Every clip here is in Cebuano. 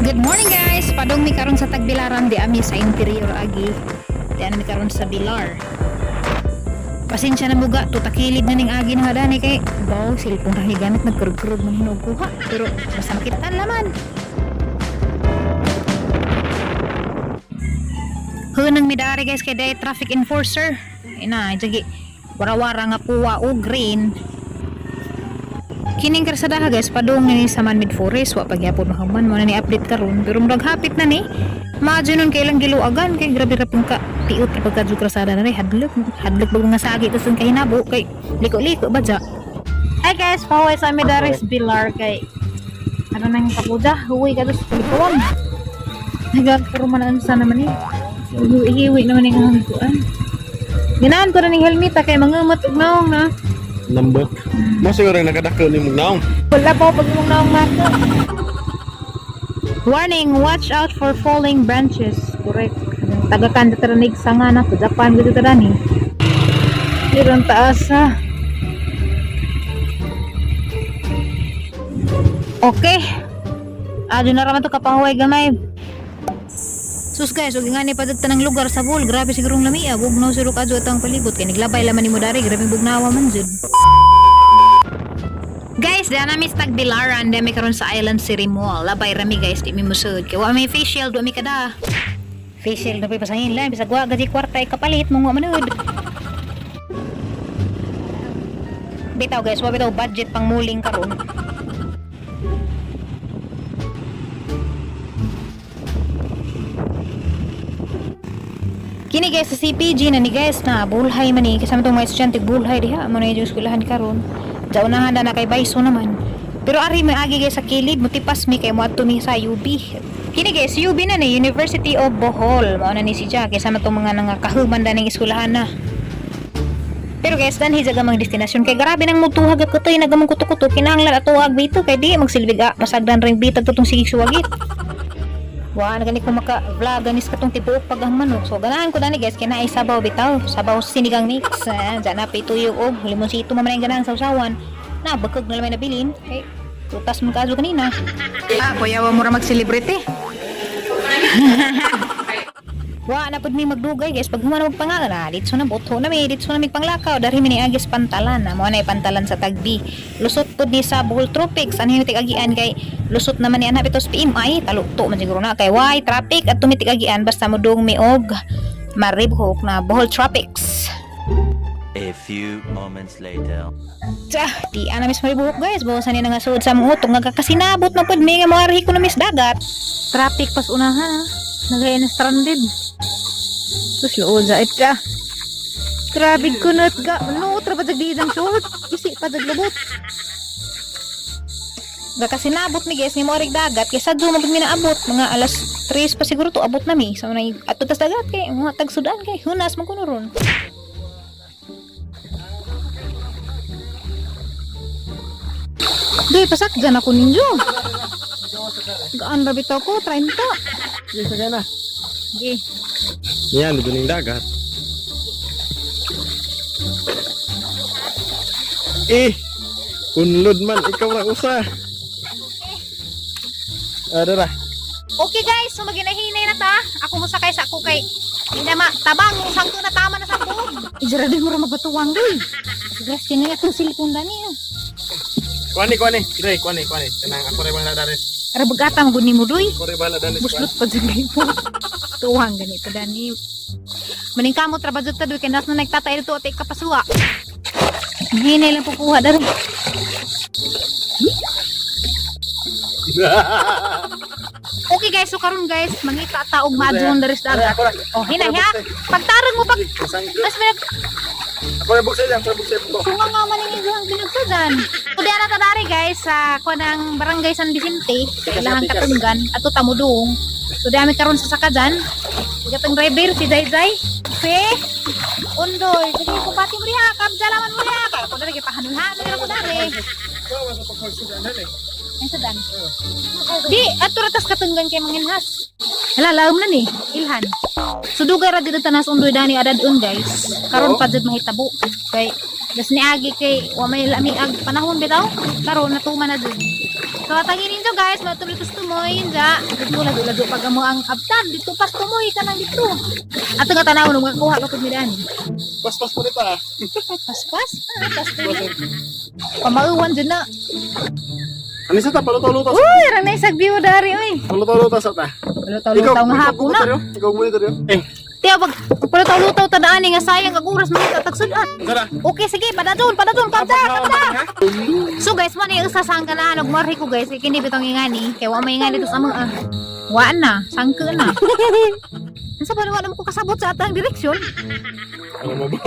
Good morning, guys! Padong mi karon sa Tagbilaran, di ami sa interior agi. Di ami karon sa Bilar. Pasensya na muga, tutakilid na ning agi na dani kay baw silpong rahi gamit nagkurog-kurog man hinog kuha. Pero basta makitaan laman. Hunang midari, guys, kay day traffic enforcer. Ina, jagi wara-wara nga puwa o green. Kining karsadaha, guys, padung ni sa Man Mid Forest, wa pagyapon mahuman mo na ni update karon, pero murag hapit na ni. Imagine nun kailang giluagan kay grabe ra pong ka tiot ra pagka jud krasada na ri, hadlok hadlok bag mga sagi tas kay hinabo kay liko-liko ba dya. Hi guys, pahuway sa Midaris Bilar kay ano nang kabuda, huwi ka sa palikuan. Nagapuro man ang sana man ni. Hiwi naman yung hangkuan. Ginahan ko na ning helmet kay mangamot og naong na. Number. Mo siguro yung nakadako ni mong naong. Wala pa pag mong naong mata. Warning, watch out for falling branches. Correct. Tagakan taranig sanga na to Japan gud tarani. Pero ang taas ha. Okay. Adyo na raman to kapahuway gamay. Sus guys, ug ngani pa ng lugar sa Bohol, grabe sigurong lamia, bugnaw siguro kadyo atang palibot kay niglabay laman nimo dari, grabe bugnawa man jud. Guys, di na mi sa Tagbilaran, di mi karon sa Island City Mall. Labay rami guys, di mi musud. Kay wa may face shield, wa mi kada. Face shield na pasangin lang, bisag wa gaji kwarta kapalit mo manood. Bitaw guys, wa bitaw budget pang muling karon. Kini guys sa CPG na ni guys na bulhay man ni kasama tong mga estudyante bulhay diha mo na yung eskwelahan karon. Jaunahan na na kay Baiso naman. Pero ari may agi guys sa kilid mutipas mi kay moadto mi sa UB. Kini guys UB na ni University of Bohol. Mao na ni si Jack kasama tong mga nangakahuman da ning eskwelahan na. Pero guys, danhi jaga mga destinasyon kay grabe nang mutuhag at kutoy nagamong kuto-kuto kinahanglan atuhag bito kay di magsilbig a pasagdan ring bitag tutong sigig suwagit. Wa na gani ko maka vlog ganis katong tibuok pag ang manok. So ganahan ko dani guys kay naay sabaw bitaw, sabaw sinigang mix. Ah, dyan na pituyo og limonsito man ang ganahan sa usawan. Na bakag na lamay nabilin. Kay tutas man kaadto kanina. Ah, kuya wa mo ra mag-celebrate. Wa na pud mi magdugay guys pag human magpangalan na ditso na botho na mi ditso na mi panglakaw darhi mi ni agis pantalan na mo na pantalan sa Tagbi. Lusot pud ni sa Bohol Tropics anhi mi agian kay lusot naman ni anha bitos PMI talukto man siguro na kay why traffic at tumitig agian basta modung mi og Maribhok na Bohol Tropics. A few moments later. Tsa, di ana mis Maribuhok guys, bawasan ni nga suod sa among utong nagkakasinabot na pud mi nga moarhi ko na mis dagat. Traffic pas unahan ha. Nagayon na stranded. Sus luod sa ita. Grabe kunot ga. No, tra pa di ang short. Isi pa dag lubot. Gakasinabot mi guys ni moarig dagat kay sadto man pud mi naabot mga alas 3 pa siguro to abot na mi. Sa so, ato tas dagat kay mga tagsudan kay hunas man kuno ron. Doy, pasakgan ako ninyo. Gaan ra bitaw ko, 30. Sige, sakay na. Sige. Yan, dito ning dagat. Eh, unlod man, ikaw ra usa. Ah, dara. Okay guys, so maginahinay na ta. Ako mo sakay sa ako kay hindi na ma tabang sangko na tama na sa buog. Ijara din mo ra magatuwang doy. Grabe kini akong silipon dani. Kuani, kuani. Dre, kuani, kuani. Kanang ako rin bahala dani. Ara bagata mo gud nimo doy. Ako rin bahala dani. Buslot pa jud mo. Tuwang ganito dani. Maning kamot ra ba jud ta doy kay nas na nagtatay dito at kapasuwa. Hinay lang pukuha dari. Okay guys, so karon guys, mangita ta og maadlong diri sa dagat. Oh, hinay ha. Pagtarong mo pag mas may Ako rin buksan, ako rin buksan ko. Tunga nga man ang inyong binagsadan. So, di na tadari guys sa kuan ng Barangay San Vicente, sa ilahang katunggan ato tamudong. So di ami karon sa sakadan. Gatang driver si Zay. Si Undoy, sige kupati mo diha, kabjalaman mo diha. Kaya ko diri gipahanunhan mo ko diri. Ay sadan. Di ato ra tas katunggan kay manginhas. Hala laom na ni, ilhan. So dugay ra dito tanas Undoy dani adadon guys. Karon pa jud mahitabo. Kay Das ni agi kay wa may lami ag panahon bitaw. Karon natuman na dun. So atagi ninyo guys, matubli tos tumoy inja. Dito lado lado pag amo ang abtan dito pas tumoy kanang dito. Ato nga tanaw nung makuha pa pud mi daan. Paspas po nito ah. Paspas, ah, paspas. Pamauwan dyan na. Ano sa ta? Paluto-luto. Uy, ranay sa view dari uy. Paluto-luto sa ta. Lutaw-lutaw nga hapon na. Ikaw muna tayo. Eh, Tiyo, pag palutaw-lutaw tadaan nga sayang ang oras mga tatagsudan. tara. Okay, sige, padadon, padadon, kabda, kabda. So guys, man yung isa sa ganahan og marhi ko guys, kay kini bitong ingani, kay wa may ingani to sa mga ah. Wa na, sangka na. Unsa ba wa na mo ko kasabot sa atang direksyon? Ano mo ba?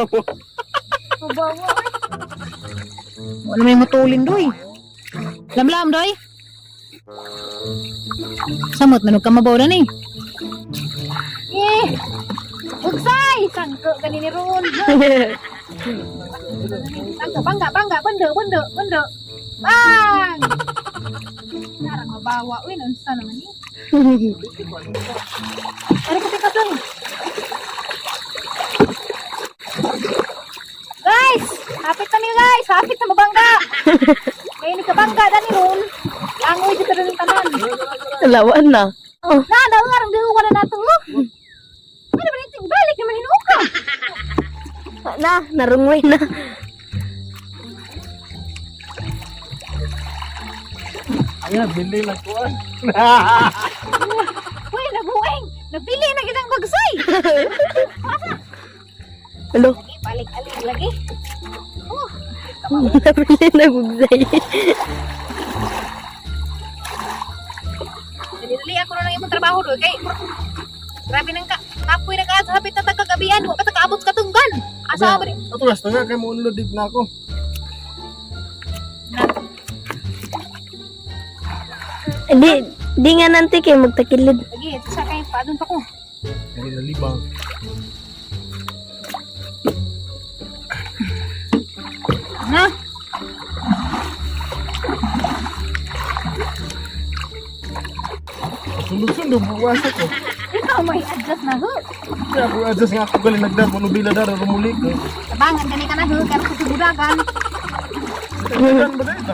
Mabawa. Wala may mutulin doy. Lamlam doy. Samot man og kamabaw na ni. Eh. Ugsay, sangka kani ni Ron. Bangga, bangga, bangga, bendo, bendo, bendo. Bang! Narang mabawa, uy, unsa naman ni? Ano ko pikasong? Guys! Hapit kami guys! Hapit na mabangga! Kaya ni kabangga dani ron. Langoy dito rin tanan. Lawan na. Oh, Na, daw nga rang duwa na nato. Oh. Ano ba nito? Balik naman hinuok ka. na, narungoy na. Ayan, bili lang ko. Uy, nabuing! Napili na kitang bagsay! Hello. Lagi, balik alik lagi. Oh, Nabili na bugsay. dali-dali ako na lang imong trabaho doy kay grabe nang ka. Kapoy na ka hapit na tagkagabian, wa pa ta kaabot sa katunggan. Asa ba ni? Ato las nga kay mo unlod na ako. Di, di nga nanti kay magtakilid. Lagi, sa kay padun pa ko. Dali na libang. Na. Sundog-sundog buwas ako. Ikaw may adjust na ho. Kaya ako adjust nga ako galing nagdar manubila dar rumuli ko. Tabangan gani ka na ho, kaya sa sugudagan. Nagdan ba dito?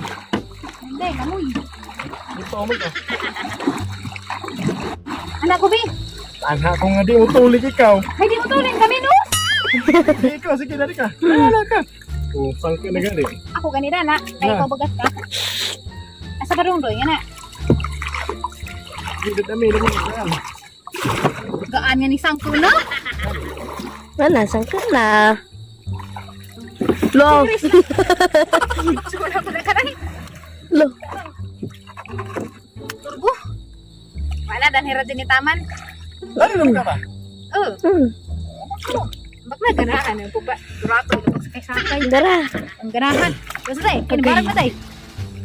Hindi, kamoy. Dito mo ka. Anak ko, bi. Tangha ko nga di mo tulig ikaw. Ay, di mo tulin kami, no? Di ikaw sige dali ka. Wala ka. Oh, sangka na gali. Ako ganina na. Ay, Na. ikaw bagat ka. Asa ba rin, doy? Nga na. Di dami dami gaan. Gaan nga ni Sangko na. Wala, sangka na. Lo, Siguro ako na kanay. lo. Turbo. Wala, danhira din ni Taman. Dali lang ka ba? Oh, bak na ganahan. Ang pupa. Durato, sakay-sakay. Dara. Ang ganahan. Basta tay, kinibarang ba tay?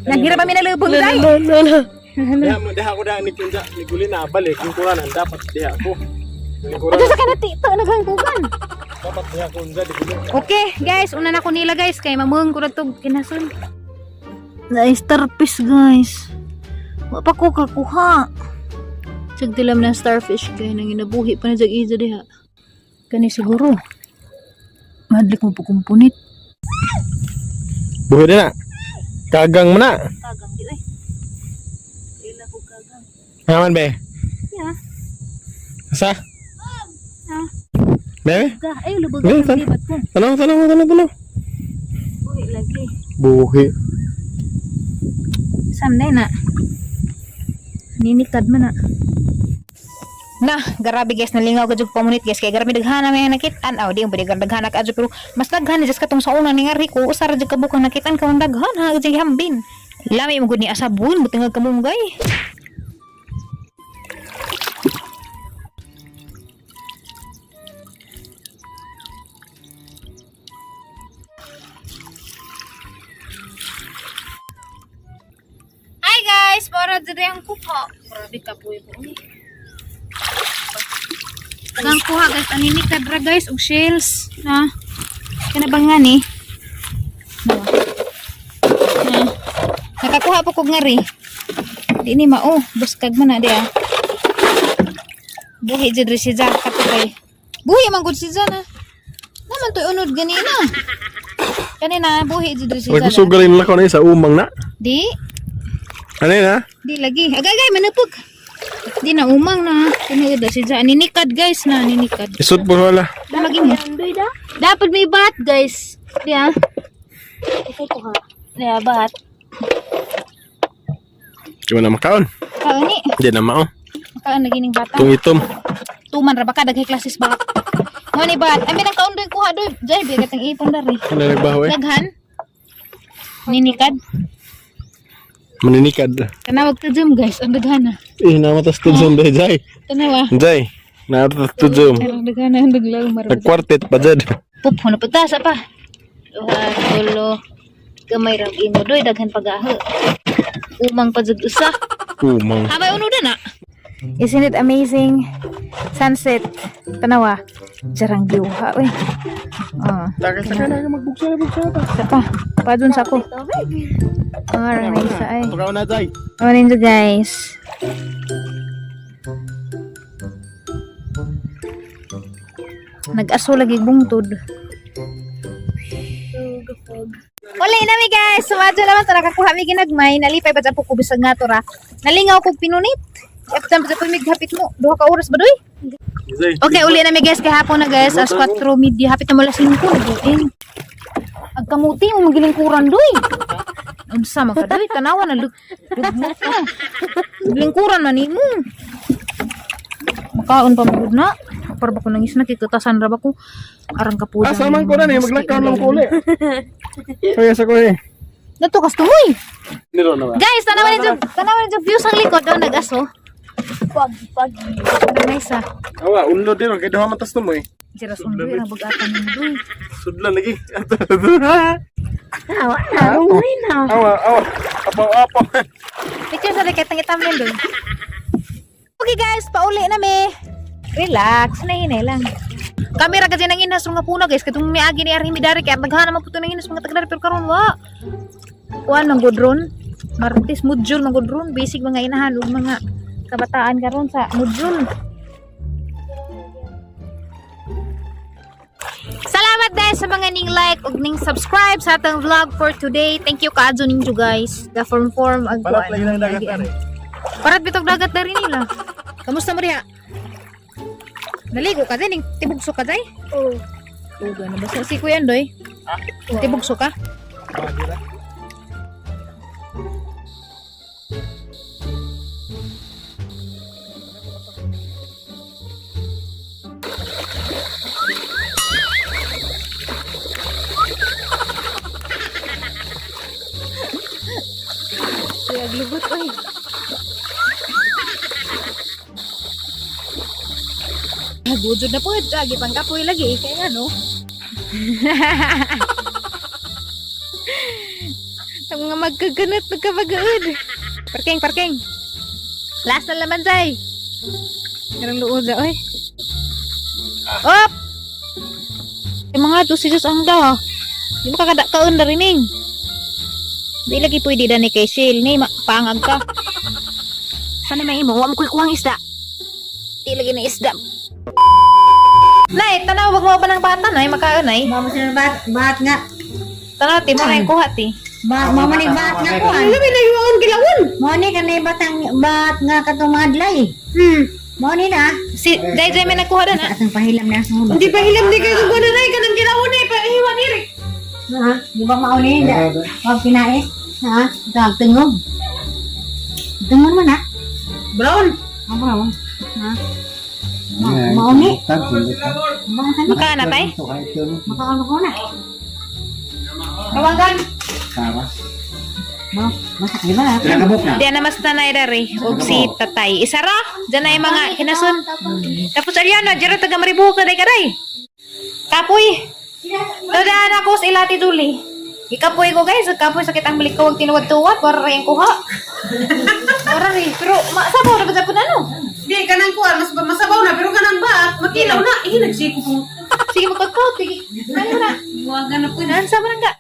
Naghira pa mi nalubong Lo, tay. lo, lo, lo. Diha mo diha ko daan ni kunja ni guli na balik yung kuranan dapat diha ko. Yung Ato kuranan sa kanati, ito, naghangkugan. dapat diha ko unja di guli. Okay, guys, una na ko nila guys kay mamung ko na tog kinasun. Na starfish guys. Wa pa ko kakuha. Sagdilam na starfish kay nang inabuhi pa na jag iza diha. Kani siguro. Madlik mo pagkumpunit. Buhi na. Kagang mo na. Kagang di eh. Ila ko kagang. Naman be. Yeah. Sa? Ah. Be? Ga, ay lubog Ngayon, ang tan- libat ko. Tanaw, tanaw, tanaw, tanaw. Buhi lagi. Buhi. Sam na na. Ninikad man na. Na, grabe guys, nalingaw ka jud pamunit guys kay grabe daghan na may nakitaan. Aw, di mo daghan na kaadyo pero mas daghan ni just katong sa una ni nga Rico, usa ra jud ka bukang nakitaan karon daghan ha jud hambin. Lami mo gud ni asabon, butingag kamunggay. Hi guys, para diri ang kuha. Grabe ka po ko. Ang kuha guys, anini kadra guys og shells na. Kana ba nga ni? Na. Na. Nakakuha po kog ngari. Di ni mao, buskag man na di ah. Buhi jud ri si Jack kato kay. Buhi man gud si Jan ah. Naman to'y unod ganina. Kanina buhi jud diri Wag siya. kusog galing lakaw na sa umang na. Di, Ano na? di lagi. Agay agay manapog. Di na umang na. Tinuod na si Ja. Ninikad guys na ninikad. Isod po wala. Lagi mo. Dapat may bat guys. Di ah. Di ah, bat. Di mo na makaon. Kaon ni. Di na mao. Kaon lagi ning bata. Tung itom. Tuman ra ba ka daghay klasis bat. Mo ni bat. Ay nang kaon doy kuha doy. Jay bigat ang ipon dari. Ano nagbaho eh? Daghan. Ninikad. Maninikad. Tanawag ta zoom guys. Ang daghan na. Eh, namatas to zoom dahil Jay. Tanawa. Jay, namatas to zoom. Ang daghan na ang daglaw maro. Nag-quartet pa dyan. Pup, na pagtasa pa. Duha, tulo. Gamay ra imo doy daghan pagaho. Umang pa jud usa. Umang. Habay uno na. Isn't it amazing? Sunset. Tanawa. Jarang diuha oy. Oh, Tagay sa kana magbuksa na buksa na pa. sa pa. Pa dun sa ko. Arang na isa ay. Pagkaon na Jay. Oh, ninyo guys. Nag-aso lagi bungtod. Uli na mi guys, sumadyo naman to nakakuha mi ginagmay, nalipay pa po ko bisag nga to ra. Nalingaw kog pinunit. After pa po mig hapit mo, duha ka oras ba doy? Jay. Okay, uli na mi guys kay hapon na guys, as 4:30, hapit na mula 5 nabuin. Ang kamuti mo magilingkuran doy. Unsa man ka doy, tanawa na lugmot na. Lingkuran na nimo. Makaon pa magud na. Para ba ko nangis na kikutasan ra ba ko? Arang kapudan. Ah, saman ko na ni maglakaw lang ko uli. Kaya sa ko eh. Nato kastumoy. Niro na ba? Guys, tanawan ninyo views ang likod daw nag-aso. Pag, pag. Nice ah. Awa, unlo din kay duha matas to mo eh. Sira sundo ang bag-atan nimo doy. Sudlan lagi. Awa na, ungay na. Awa, awa. Apaw, apaw. Picture sa kay tangit thumbnail doy. Okay guys, pauli na mi. Relax, nahinay lang. Kamera kasi nang inas nga puna guys, katong miagi ni Arhimi dari kay naghahan naman po to nang inas mga tagadari pero karon wa. Kuan man gud ron. Martes module man gud ron, basic mga inahan ug mga kabataan karon sa module. Salamat guys sa mga ning like ug ning subscribe sa atong vlog for today. Thank you kaadto ninyo guys. The form form ag Parat lagi ng dagat na eh. Parat bitog dagat na rin nila. Kamusta mo riha? Naligo ka din, tibugso ka day? Oh. Uga na basta si Kuya Andoy. Tibugso ka? Kuya, glubot, oy. Gudod na po, agi pang kapoy lagi, kaya ano. Ang mga magkaganat, nagkabagaod. Parking, parking. Last na laman, Zay. Karang luod na, oy. Op! Yung mga to, si Diyos ang da. Di mo kakadakaon na rin, ning. Di lagi pwede na ni kay Shil. Ni, pangag ka. Sana may imo, wa mo kuy kuhang isda. Di lagi na isda. Nay, tanaw, wag mo ba ng bata, nay? Makaon, nay. Mama sila bat, bat nga. Tanaw, ti, mo na yung kuha, ti. Ba, mama ni bat nga ko. Ano may naiwaon gilawon. Mo ni kanay batang bat nga katong mga adlay. Mo ni na. Si Jai Jai may nagkuha doon, ah. Atang pahilam na sa hulo. Hindi pa hilam di kayo kung na ka ng gilawon eh, pahiwan ni Rick. Ha? Di ba mao ni? Wag pinais. Ha? Tag tungog. Tungog man ha. Brown. Ang brown. Ha? Mao ni. Mao ni. Makaon na, tay? Makaon ko na. Tawagan. Mo, masak di ba? Di na mas tanay dari og si tatay. Isa ra, dyan na yung mga hinasun. Tapos Ariana, dyan ra taga Maribuka day kaday. Kapoy. Tadaan ako sa ilati duli. Ikapoy ko guys, kapoy sakit ang balik ko wag tinuwad-tuwad para ra yung kuha. Para rin, pero masabaw na ba sa ano? Di ka ng kuan, mas masabaw na, pero kanang bat, makilaw na. Eh, nagsiko po. Sige magpagkaw, sige. Ano na? Huwag na po. Naan sa barangga.